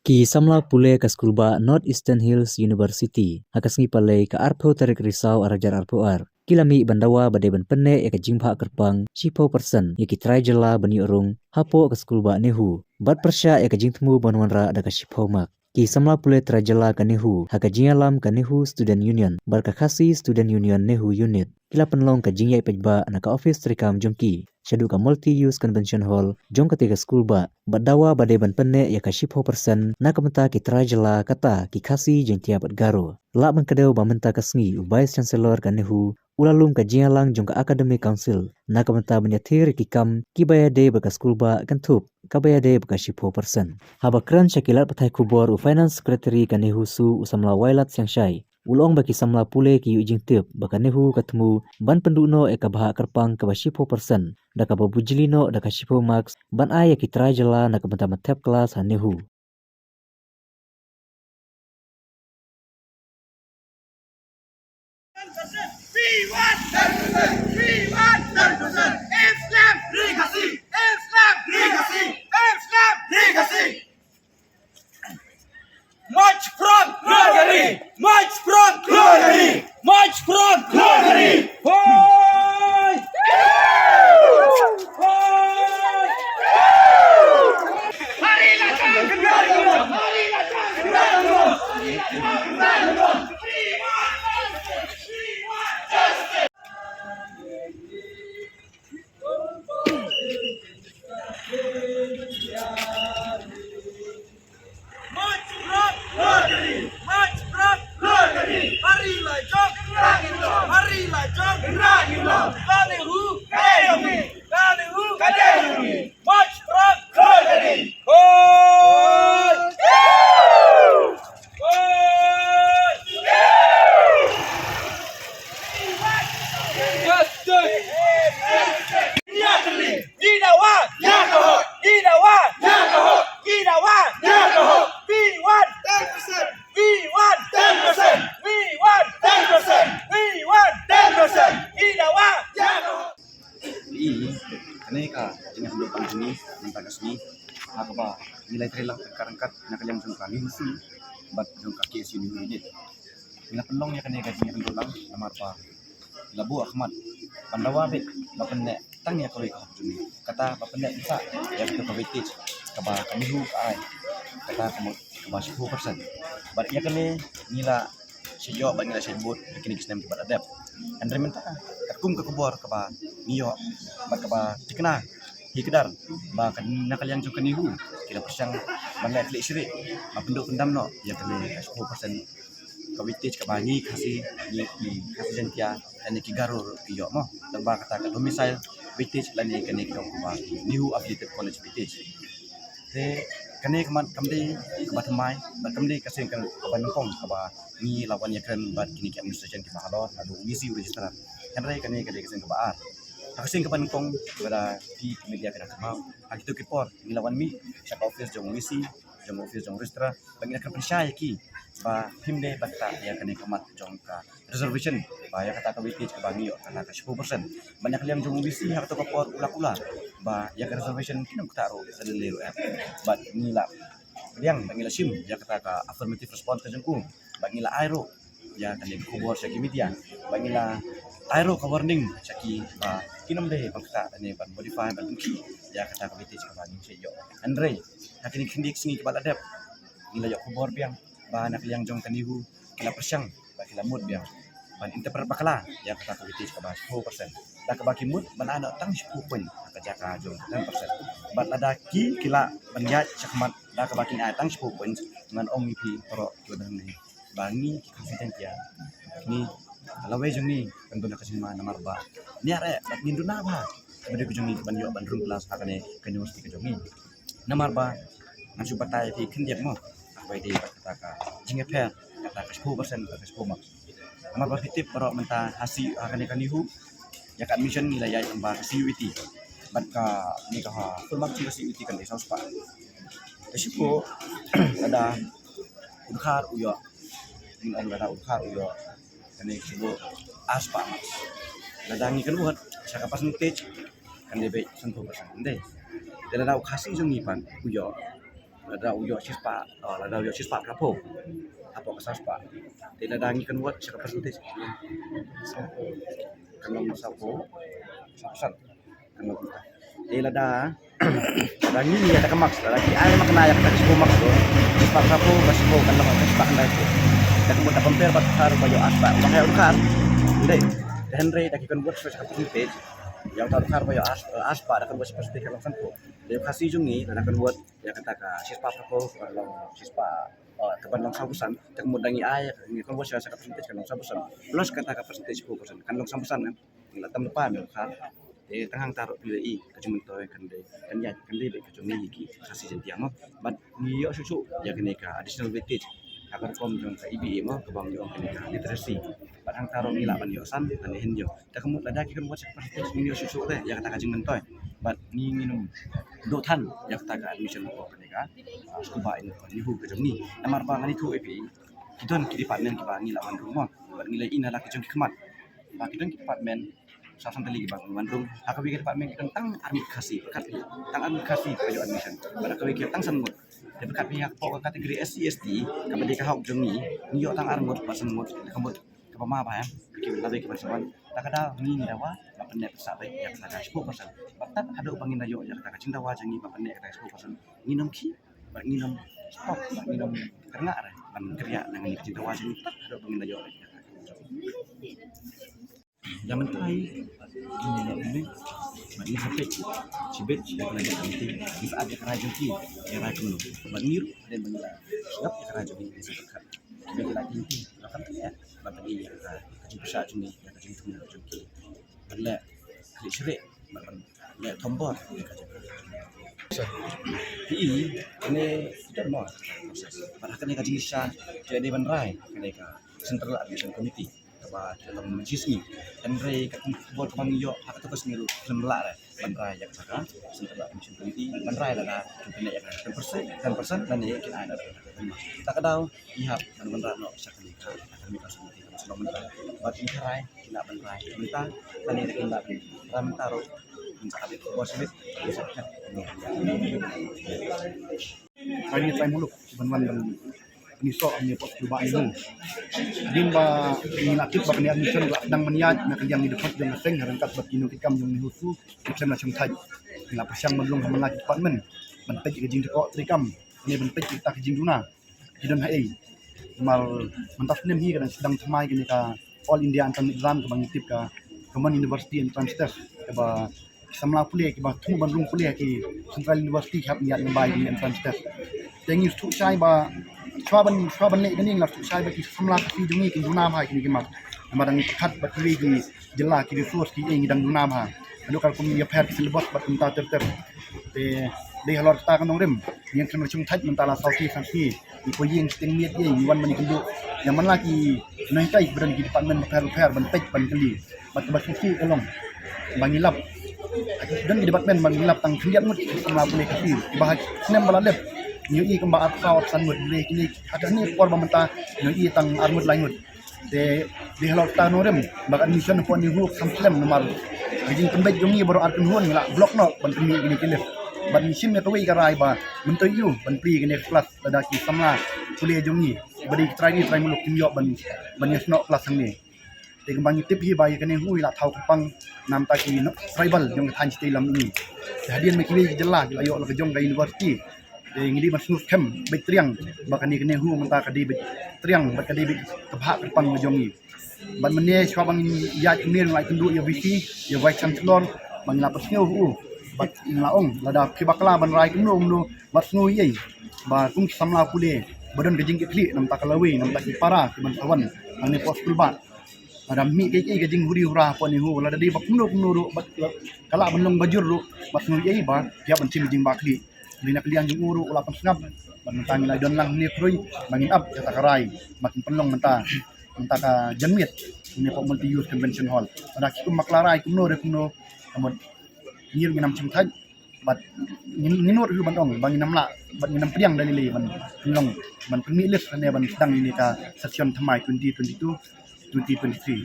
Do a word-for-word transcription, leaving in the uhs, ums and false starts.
Ki samla pule ka skulbah North Eastern Hills University ha ka sngi Palei ka arphew tarik Risaw arhajar arphew ar ki la mih ban dawa ba dei ban pynneh ïa ka jingbhah kyrpang shiphew percent ïa ki trai jylla ban ïoh rung hapoh ka skulbah NEHU bad pyrshah ïa ka jingthmu ban wanrah da ka shiphew mark. Ki samla pule trai jylla ka NEHU ha ka jingïalam ka NEHU Student Union bad ka Khasi Student Union NEHU Unit ki la pynlong ka jingïaid paidbah na ka ophis treikam jong ki shaduh ka Multi Use Convention Hall jong katei ka skulbah bad dawa ba dei ban pynneh ïa ka shiphew percent na ka bynta ki trai jylla kata ki Khasi, Jaiñtia bad Garo. Lah ban kdew ba mynta ka sngi u Vice Chancellor ka NEHU u la lum ka jingïalang jong ka Academic Council na ka bynta ban ïathir ïa ki kam kiba ïadei bad ka skulbah kynthup kaba ïadei bad ka shiphew percent. Haba kren sha ki lad pathai khubor u Finance Secretary ka NEHUSU u samla Wailadsiang Shai u la ong ba ki samla pule ki ïoh jingtip ba ka NEHU ka thmu ban pynduh noh ïa ka bhah kyrpang kaba shiphew percent da kaba bujli noh da ka shiphew marks ban ai ïa ki trai jylla na ka bynta ban thep klas ha NEHU. We want ten percent. We want ten percent. Islam legacy. Islam legacy. Islam legacy. March front. Glory. March front. Glory. March front. Glory. Hoi! Hoi! March front! March front! Hari la jong! Hari la jong! Ka NEHU! Ka NEHU! March front! Hoi! Hoi! Justice! Ngi dawa! Ngi dawa! Ngi dawa! Ngi dawa! We want ten percent! We want ten percent! We want ten percent! We want ten percent! Ngi dawa! I, kane ka jingïakhun duh lang jong ngi mynta ka sngi ha kaba ngi la ïatrei lang ryngkat ryngkat na ka liang jong ka NEHUSU bad jong ka KSU NEHU Unit. Ngi la pynlong ïa kane ka jingïakhun duh lang namar ba ngi la buh ha khmat ban dawa beit ba pynneh tang ïa kawei ka hok jong ngi, kata ba pynneh pynshah ïa kata ka weightage kaba ka NEHU ka ai, kata ka mut kaba shiphew percent. Bad ïa kane ngi la shah ïoh bad ngi la shah bud ha kine ki snem kiba la dep. Hynrei mynta katkum ka khubor kaba ngi ïoh bad kaba thikna hi kdar ba ka, na ka liang jong ka NEHU ki la pyrshang ban leh khlieh shrieh ban pynduh pyndam noh ïa kane ka shiphew percent ka weightage kaba ngi Khasi, ngi, ngi Khasi Jaiñtia lane ki Garo ki ïoh mo, tang ba kata ka domicile weightage lane kane ka ong kaba NEHU affiliated college weightage. Te kane ka mat kam dei kaba thymmai bad kam dei ka seng kaba nyngkong kaba ngi la wan ïakren bad kine ki administration kiba halor naduh VC u registrar. Hynrei kane ka dei ka seng kaba ar. Ha ka seng kaba nyngkong lada phi ki media phi dang kynmaw, ha kito ki por ngi la wan mih sha ka office jong VC, jong office jong registrar, ba ngi la kren pynshai ïa ki ba phim dei ban ktah ïa kane ka mat jong ka reservation, ba ïa kata ka weightage kaba ngi ïoh kata ka shiphew percent. Ban ïa ka liang jong VC ha kato ka por u la kular ba ïa ka reservation kin ym ktah ruh sa lei lei ruh em. Bad ngi la pdiang bad ngi la shim ïa kata ka affirmative response ka jong u bad ngi la ai ruh ïa kane ka khubor sha ki media bad ngi la ai ruh ka warning sha ki ba kin ym dei ban ktah ne ban modify ban pynkhih ïa kata ka weightage kaba ngi shah ïoh. Hynrei ha kine ki khyndiat sngi kiba la dep ngi la ïoh khubor biang ba na ka liang jong ka NEHU ki la pyrshang ba ki la mut biang ban interpret bakla ïa kata ka weightage kaba shiphew percent da kaba ki mut ban ai noh tang shiphew point ha ka jaka jong ten percent. Bad lada ki ki lah ban ïaid shakhmat da kaba kin ai tang shiphew point, ngan ong ïa phi baroh kiba don hangne ba ngi ki Khasi Jaiñtia ngi lawei jong ngi kan don ka jingma namar ba ngi ïa re bad ngin duna bha kaba dei ka jong ngi ban ïoh ban rung klas ha kane ka university ka jong ngi. Namar ba ngan shu batai ïa phi khyndiat mo, ha kaba ïadei bad kata ka jingïapher kata ka shiphew percent bad ka shiphew mark. Namar ba phi tip baroh mynta ha C, ha kane ka NEHU ïa ka admission ngi la ïaid lyngba ka C U E T bad kane ka full mark jong ka C U E T kan dei saw spah. Te shu ko lada u dkhar u ïoh, ngin ong lada u dkhar u ïoh kane shu ko ar spah mark. Lada ngi convert sha ka percentage kan dei beit sanphew percent, ym dei? Te lada u Khasi jong ngi pat u ïoh Lada u ïoh shispah, ah, lada u ïoh shispah phraphew hapoh ka sawspah, te lada ngi convert sha ka percentage, kan long sawphew saw percent. Kan long kumta. Te lada, lada ngi ïa kata ka marks, lada ki ai ma kane ïa kata ka sawphew marks, shispah phraphew, ka sawphew kan long ka shispah khyndai phew. Te ka mut da compare bad u dkhar ba ïoh arspah, ba ïoh u dkhar. Te hynrei da ki convert sha ka percentage, ïa uta u dkhar ba ïoh ars-, arspah da convert sha percentage kan long sanphew. Te u Khasi jong ngi lada convert ïa kata ka shispah phraphew kan long shispah, eh, ka ban long saw percent, te ka mut da ngi ai, ngi convert sha ka percentage kan long saw percent. Plus kata ka percentage phew percent kan long saw percent kan. Ngi la tam lypa ïa u dkhar. Te tang hangta ruh phi ïohi ka jingmyntoi kan dei, kan ïaid, kan dei beit ka jong ngi ki Khasi Jaiñtia mo. Bad ngi ïoh shuh shuh ïa kane ka additional weightage ha ka rukom jong ka E B A mo, kaba ngi ong kane ka literacy. Bad hangta ruh ngi lah ban ïoh san lane hynñiew. Te ka mut lada ki convert sha ka percentage ngi ïoh shuh shuh te ïa kata ka jingmyntoi. Bad ngi ngin ym duh than ïa kata ka admission hapoh kane ka, ah, scuba in NEHU ka jong ngi. Namar ba ngan ïathuh ïa phi, ki don ki department kiba ngi lah wan rung mo. Bad ngi la ïohi na la ki jong ki khmat ba ki don ki department saw san tylli kiba ngi wan rung. Ha kawei ka department ki don tang ar ngut Khasi, pyrkhat phi, tang ar ngut Khasi kiba ïoh admission. Bad ha kawei ki tang san ngut. Te pyrkhat phi hapoh ka category S C S T kaba dei ka hok jong ngi, ngi ïoh tang ar ngut bad san ngut. Te ka mut kaba ma ba em, ki la dei kiba sa wan. Ta ka daw ngi ngi dawa ba pyneh pynshai beit ïa kata ka sawphew percent. Bad tad haduh ba ngin da ïoh ïa kata ka jingdawa jong ngi ba pyneh kata ka sawphew percent, ngin ym khih bad ngin ym stop bad ngin ym kyrngah re ban kyrïah na ngi ka jingdawa jong ngi tad haduh ba ngin da ïoh ïa kata. Ïa mynta hi, bad ngi sa peit shibit ïa kane ka jingtip, ngi sa ap ïa ka rai jong ki, ïa rai kumno. Bad ngi ruh hadien ba ngi la sngap ïa ka rai jong ngi, ngi sa pyrkhat. Ngi la jingtip, la kan ïa, bad ngi ïa ka jingpyrshah jong ngi, ïa ka jingtip jong ki. Ban leh khlem syreh, ban leh thombor ïa ka jingtip. Phi i, kane kita mo. Bad ha kane ka jingshisha, ki dei ban rai kane ka Central Admission Committee. Kaba ki long mynta shi sngi. Hynrei ka khubor kaba ngi ïoh ha kata ka sngi ruh khlem lah re ban rai ïa kata ka Central Admission Committee, ban rai lada kin pyneh ïa ka ten percent, ten percent lane kin ai na. Ta ka daw ngi hap ban wanrah noh sha kane ka academic council committee kaba shu long mynta. Bad ngi tharai ki lah ban rai mynta, lane kin lah ban rai mynta ruh. Ngi sa ap ïa ka khubor shibit, ngi sa pyrkhat. Kane trai muluk ban wan ban ngi soh ngi pop ba ngi. Hadien ba ngi la tip ba kane admission la dang ban ïaid na ka liang ngi dkhot jong ka seng, ryngkat bad ki nongkitkam jong NEHUSU, ki khlem la shongthait. Ngi la pyrshang ban rung ha man la ki department ban peit ka jingtyrkhong treikam, ne ban peit kita ki jingduna ki don ha ei. Namar mynta snem hi ka dang sdang thymmai kane ka All India Entrance Exam kaba ngi tip ka Common University Entrance Test, kaba ki samla pule kiba thmu ban rung pule ha ki Central University ki hap ïaid lymbai kane entrance test. Te ngi sngewthuh shai ba shuwa ban, shuwa ban leh kane ngi la sngewthuh shai ba ki samla Khasi jong ngi kin duna bha ïa kine ki mark. Namar dang pyrkhat bad kiwei ki jylla ki resource kiei ngi dang duna bha. Haduh katkum ïapher ki syllabus bad kumta ter ter. Te dei halor kata ka nongrim ngi ïeng khlem shongthait mynta la saw sngi san sngi. Ngi poi ïeng shiteng miet ïa ngi wan ban ïakynduh ïa man la ki nonghikai kiba don ki department bapher bapher ban peit ban kylli. Bad kaba sngewsih ka long ba ngi lap, don ki department ba ngi lap tang khyndiat ngut ki samla pule Khasi kiba ha ki snem ba la dep ngi ïohi kumba arphew arphew san ngut. Hynrei kine ha kane por ba mynta ngi ïohi tang ar ngut lai ngut. Te dei halor kata ka nongrim ba ka admission hapoh NEHU kam slem namar ka jingpynbeit jong ngi baroh ar kynhun ngi la block noh ban pynmih kine ki list. Bad ngi shim ïa kawei ka rai ba myntoi ïa u ban plie kine ki class lada ki samla pule jong ngi ba dei ki trai ri trai muluk kim ïoh ban, ban ïasnoh class hangne. Te kumba ngi tip hi ba ïa ka NEHU i la thaw kyrpang na bynta ki tribal jong ka thaiñ Shatei Lam Dieng. Te hadien ba kiwei ki jylla ki la ïoh la ka jong ka university, te ngi dei ban sngewskhem beit triang ba kane ka NEHU mynta ka dei beit triang bad ka dei beit ka bhah kyrpang ka jong ngi. Bad mynne shuwa ba ngin ïaid kumne ngi la ïakynduh ïa VC, ïa Vice Chancellor, ba ngi la pynsngew ha u bad ngi la ong lada phi bakla ban rai kumno kumno bad sngew ïa i ba kum ki samla pule ba don ka jingkitkhlieh na bynta ka lawei na bynta ki para kiban sa wan hangne hapoh skulbah. Lada mih kaei kaei ka jinghuri hura hapoh NEHU, lada dei ba kumno kumno ruh bad ka lah ban long ba jur ruh bad sngew ïa i ba phi hap ban shim jingbakla. Dei na ka liang jong u ruh u la pynsngap bad mynta ngi la don lang hangne khrui ba ngin ap ïa kata ka rai ba kin pynlong mynta, mynta ka janmiet hangne hapoh Multi Use Convention Hall. Lada ki kum bakla rai kumno re kumno, ka mut ngi ruh ngin ym shongthait bad ngin, ngin nud ruh ban ong ba ngin ym lah bad ngin ym pdiang da lei lei ban pynlong, ban pynmih list hangne ban sdang ïa kane ka session thymmai twenty twenty-two twenty twenty-three.